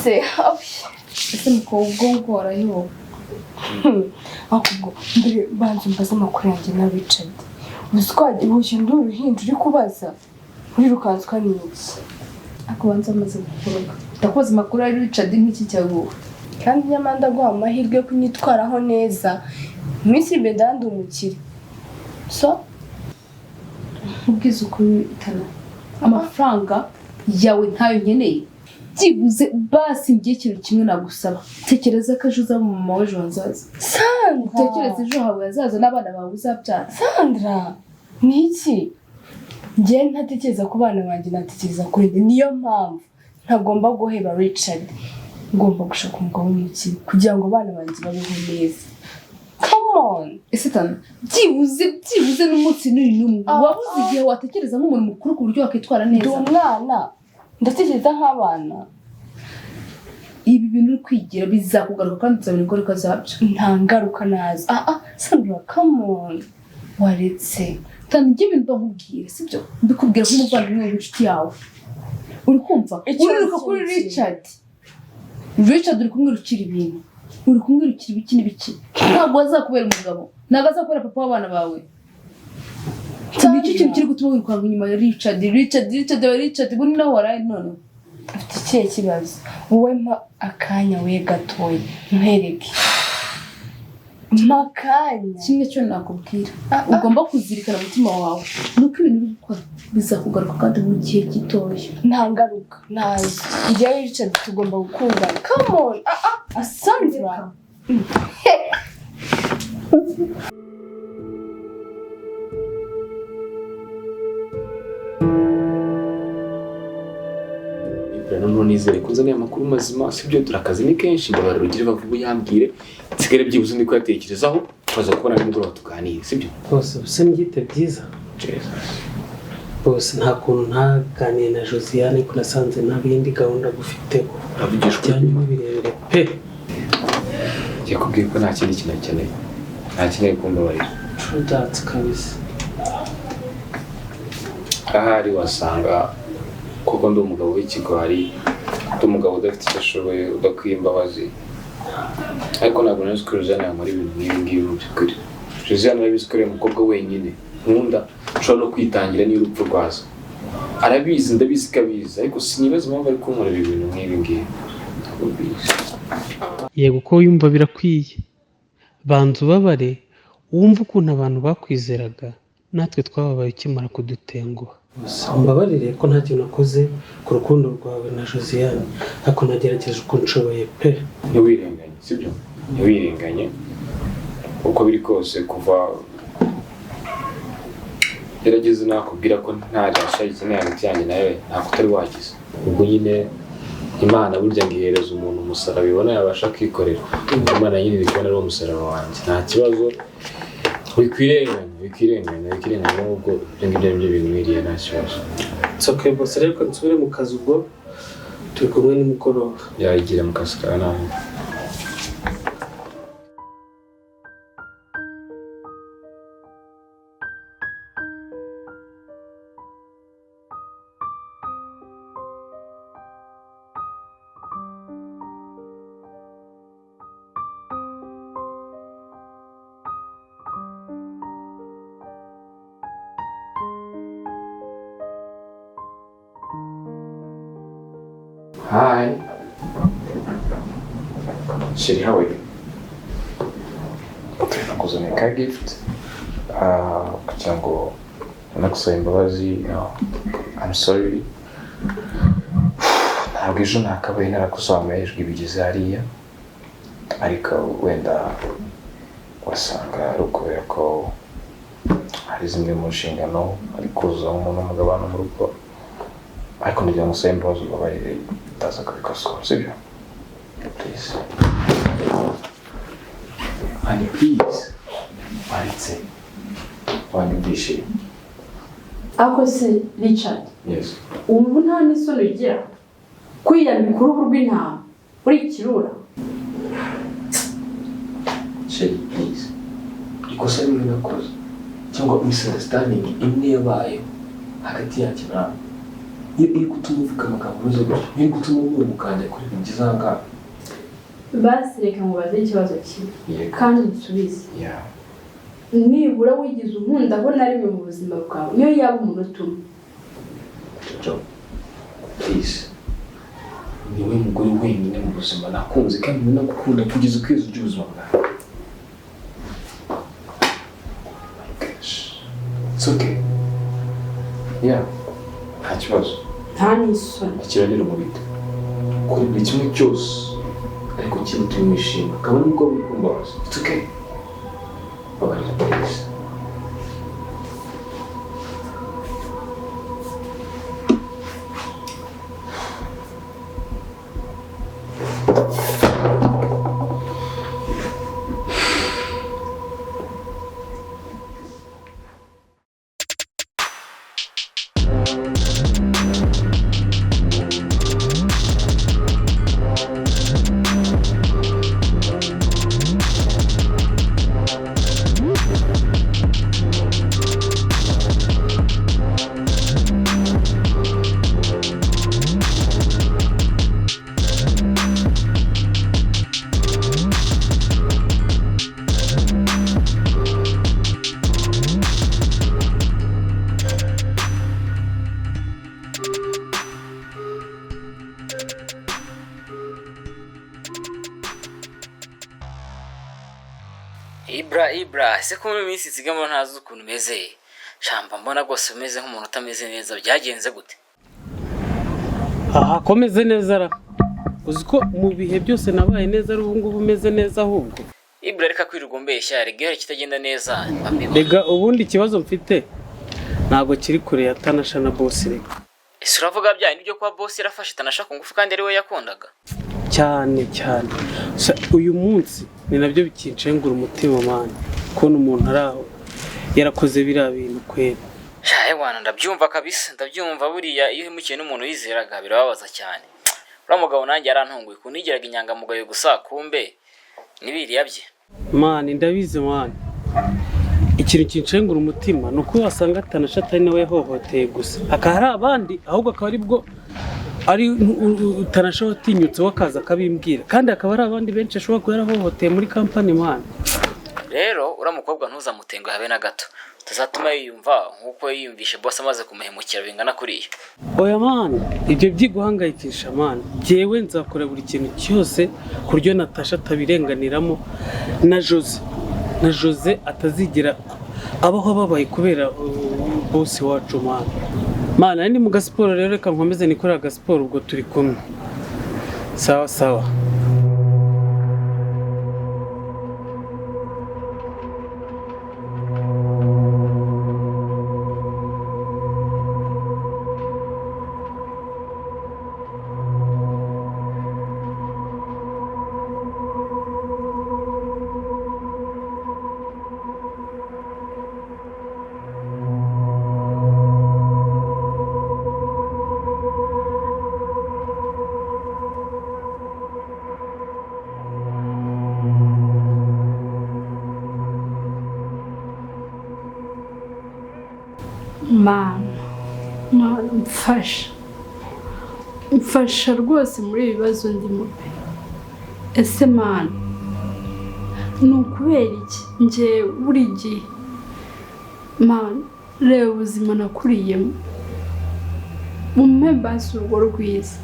Se. Ese mukobwa, ubwo warayoba? Ahubwo mbere banza umbaze amakuru yanjye na Richard. Uzi ko wagiye ndi uruhinja uri kubaza, urirukanswa n'iki? Akubanza amaze gukoroga, ndakubaza amakuru ya Richard nk'iki cyawe wowe. Kandi nyamara ndaguha amahirwe yo kunyitwaraho neza. Mu minsi iri imbere ndaba umukire, so. Nkubwize ukuri itana, amafaranga yawe ntayo nkeneye. Byibuze basi ngiye ikintu kimwe nagusaba: tekereza ko ejo uzaba umumama w'ejo hazaza. Sandra! Utekereze ejo hawe hazaza n'abana bawe uzabyara. Sandra, ni iki? Njye ntatekereza ku bana banjye, natekereza kuri njye. Niyo mpamvu ntagomba guheba Richard. Ngomba gushaka umugabo w'umukire kugira ngo abana banjye babeho neza. Come on! Ese Tana, byibuze n'umunsi n'uyu n'umwe Ah. wabuze igihe watekereza nk'umuntu mukuru ku buryo wakwitwara Ndi neza? umwana? Ndatekereza nk'abana? Ibi bintu uri kwigira bizakugaruka kandi uzabona ingaruka zabyo. Nta ngaruka nazo. Ah ah, Sandra, come on, waretse. Tana, ibyo bintu mba nkubwira sibyo, mbikubwira nk'umuvandimwe w'inshuti yawe, uri kumva? Ikibazo Uriruka kuri ni iki? Richard. Richard uri kumwirukira ibintu, uri kumwirukira ibiki n'ibiki. Ntabwo azakubera umugabo, ntabwo azakubera papa w'abana bawe. Nicyo kintu kiri gutuma wirukanka inyuma ya Richard, Richard, Richard, Richard. Buri nawe waraye none. Ufite ikihe kibazo wowe? Mpa akanya we gatoya nkwereke, mpa akanya. Kimwe cyo nakubwira, Ah, ah. ugomba kuzirikana umutima wawe, ni uko ibintu uri gukora bizakugaruka kandi mu gihe gitoya. Nta ngaruka ntazo. Njyewe Richard tugomba gukundana. Come on! Ah ah, Sandra. Noneho nizere ko nzaniye amakuru mazima, sibyo? Dore akazi ni kenshi. Mbabarira ugire vuba uyambwire, nsigare byibuze ndi kuyatekerezaho, tukaza kubona nimugoroba tuganire, sibyo? Bose usa n'ibyite byiza. Bose nta kuntu ntaganiye na Josiane, ariko nasanze nta bindi gahunda gufiteho. Uravugishwa. Byanyuma birebire pe. Yakubwiye ko nta kindi kintu akeneye, ntakeneye kumbabarira. True that kabisa. Ahari wasanga koko ndi umugabo w'ikigwari, ndi umugabo udafite icyo ashoboye, udakwiye imbabazi, ariko ntabwo nari ko Josiane yankora ibintu nk'ibi ngibi. Mu by'ukuri Josiane arabizi ko ari umukobwa wenyine nkunda, nshobora no kwitangira niyo urupfu rwaza. Arabizi, ndabizi ko abizi, ariko sinibaza impamvu ari kunkorera ibintu nk'ibi ngibi. Ntabwo mbizi. Yego, uko wiyumva birakwiye. Banza ubabare, wumve ukuntu abantu bakwizeraga, natwe twababaye ukimara kudutenguha. Mbabarire ko nta kintu nakoze ku rukundo rwawe na Josiane, ariko nagerageje uko nshoboye pe. Ntiwirenganye, sibyo? Ntiwirenganye. Uko biri kose, kuva gerageza nakubwira ko nta jasha ikeneye hagati yanjye nawe, ntabwo utari wagize. Ubwo nyine Imana burya ngo ihereza umuntu umusaraba ibona yabasha kwikorera. Imana nyine iri kubona ari wo musaraba wanjye. Nta kibazo, wikwirenganya, wikwirenganya, wikwirenganya. Nubwo ibyo ngibyo ari byo binkwiriye, nta kibazo. It's okay boss, reka nsubire mu kazi, ubwo turi kumwe nimugoroba. Yagira mu kazi kawe nawe. Hi. Chérie, how are you? Nakuzaniye ka gift kugira ngo nagusaba imbabazi. I'm sorry. Ntabwo ejo nakabaye narakuzamuye ijwi bigeze hariya, ariko wenda wasanga ari ukubera ko hari zimwe mu nshingano ari kuza umuntu w'umugabo hano mu rugo, ariko ndagira ngo usabe imbabazi, ubabarire, ndaza kubikosora, sibyo? Please honey, please, waretse wanyumvishe. Ako se Richard? Yes. Ubu nta n'isoni ugira kwiyambika uruhu rw'intama uri ikirura? Chérie, please, ikosa rimwe nakoze cyangwa misunderstanding imwe yabayeho hagati yacu nawe. Iyo iri gutuma uvuga amagambo ameze gutya, niyo iri gutuma ubura ukajya kuri bigeze aha ngaha. Basi reka nkubaze ikibazo kimwe Yego. kandi unsubize. Yeah. Nibura wigize unkundaho na rimwe mu buzima bwawe, niyo yaba umunota umwe? Jojo, please. Ni wowe mugore wenyine mu buzima nakunze kandi nagukunda kugeza ku iherezo ry'ubuzima bwawe. My gosh. It's okay. Yeah. Nta kibazo. Nta n'isoni. Akiranira umubito. Kora buri kimwe cyose ariko kiri wishima. Kabone nubwo biri kumbabaza. It's okay. Babarira please. Ibra, Ibra, ese ko muri minsi nsigamo ntazi ukuntu umeze? Shamba mbona rwose umeze nk'umuntu utameze neza, byagenze gute? Aha komeze neza ra. Uzi ko mu bihe byose nabaye neza ari ubu ngubu umeze neza ahubwo. Ibra, reka kwirirwa umbeshya, rega iyo kitagenda neza mbabibona. Rega ubundi ikibazo mfite ntabwo kiri kure ya Tanasha na boss rega. Ese uravuga bya nibyo kuba boss yarafashe Tanasha ku ngufu kandi ari we yakundaga? Cyane cyane. Uyu munsi ni nabyo bikinshengura umutima man, kubona umuntu ari aho yarakoze biriya bintu kwera. Shaye wana, ndabyumva kabisa, ndabyumva. Buriya iyo uhemukiye n'umuntu wizeraga birababaza cyane. Uriya mugabo nanjye yarantunguye ukuntu yigiraga inyangamugayo gusa, kumbe nibiriya bye. Man, ndabizi man. Ikintu kinshengura umutima ni uko wasanga Tanasha atari nawe yahohoteye gusa, hakaba hari abandi, ahubwo akaba aribwo ari Tanasha watinyutse wakaza akabimbwira, kandi hakaba hari abandi benshi ashobora kuba yarahohoteye muri kampani man. Rero uriya mukobwa ntuzamutenguhe habe na gato, tuzatuma yiyumva nk'uko yiyumvishe boss amaze kumuhemukira bingana kuriya. Oya man, ibyo byiguhangayikisha man, jyewe nzakora buri kintu cyose ku buryo Natasha atabirenganiramo, na Jose atazigera abaho ababaye kubera boss wacu man. Man, ni mu gasiporo rero, reka nkomeze nikorera agasiporo ubwo turi kumwe. Sawa sawa. Mana, mfasha, mfasha rwose muri ibi bibazo ndimo pe. Ese Mana, ni ukubera iki njye buri gihe? Mana, reba ubuzima nakuriyemo, umpe basi urugo rwiza.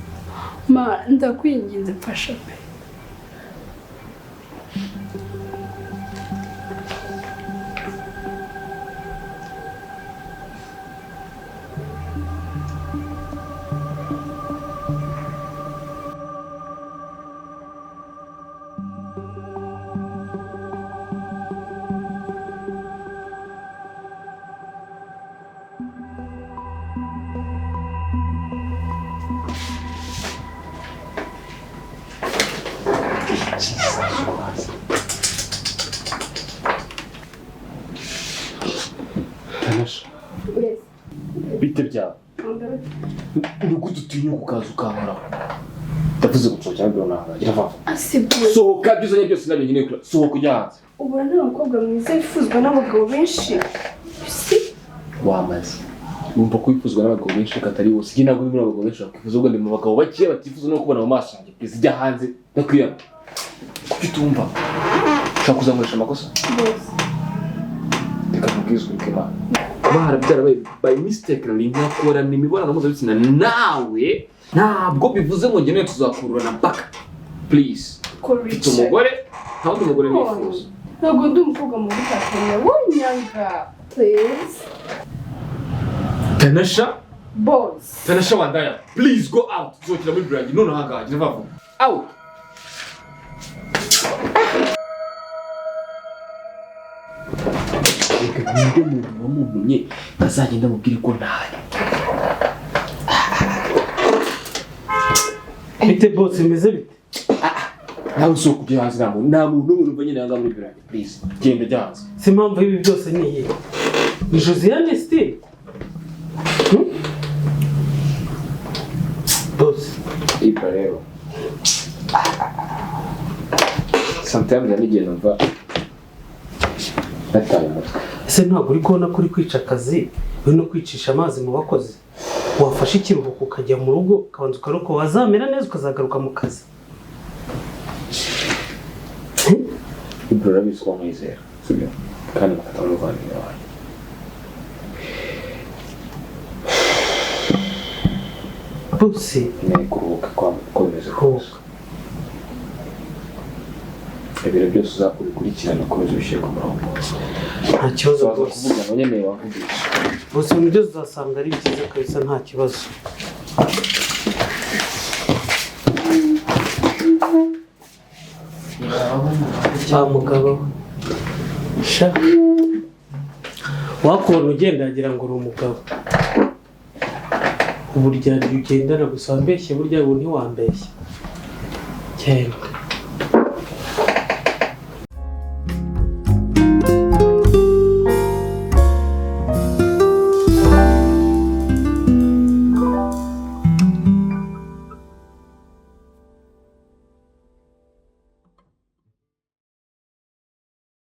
Mana, ndakwinginze mfasha pe. Tanasha, bite byawe? Ni gute utinyuka ukaza ukankoraho? Ndavuze ngo sohoka cyangwa ntabwo gira vuba. Asibwe. Sohoka, ibyo uzanye byose nabyo nkeneye kureba. Sohoka ujya hanze. Ubura nta mukobwa mwiza wifuzwa n'abagabo benshi. Si Wamaze. Wumva ko wifuzwa n'abagabo benshi, ariko atari bose. Njye ntabwo ndi muri abagabo benshi bakwifuza, ahubwo ndi mu bagabo bakeya batifuza no kubona mu maso yanjye. Please, jya hanze, ndakwiyama. Kuki utumva? Ushaka kuzankoresha amakosa? Reka nkubwize ukuri, Imana kuba harabyarabaye by mistake nkakorana imibonano mpuzabitsina nawe, ntabwo bivuze ngo njye tuzakururana mpaka. Please. Ko Mfite Richard, umugore, nta wundi mugore nifuza. Ntabwo ndi umukobwa mubi cyane wonyanga, please. Tanasha. Boss. Tanasha Wandaya, please go out. Sohokera muri biro yanjye none ahangaha, gira vuba vuba, out. Reka ninde muntu wamuntumye azagenda amubwire ko ntahari. Bite boss, bimeze bite? Nawe usohoka ujye hanze. Nta muntu n'umwe numva nyine ahangaha muri biro yanjye. Please, genda, jya hanze. Si impamvu y'ibi byose ni iyihe? Ni Josiane still? Boss. Ibra rero, sometimes hari n'igihe numva nataye umutwe. Ese ntabwo uri kubona ko uri kwica akazi, uri no kwicisha amazi mu bakozi? Wafashe ikiruhuko ukajya mu rugo, ukabanza ukaruhuka, wazamera neza ukazagaruka mu kazi. Ibra, urabizi ko nkwizera, sibyo? Kandi mufata nk'umuvandimwe wanjye. Boss. Nkeneye kuruhuka kwa uko bimeze kose. Ruhuka. Ibintu byose uzakubikurikirana, ukomeze ubishyire ku murongo. Nta kibazo. Tuzaza Boss. kuvugana nyemereye wavugisha. Boss, ibintu byose uzasanga ari byiza kabisa, nta kibazo. Wa mugabo we, sha, wakubona ugenda yagira ngo uri umugabo. Uburyarya ugendana gusa, wambeshye burya, ubu ntiwambeshye. Genda.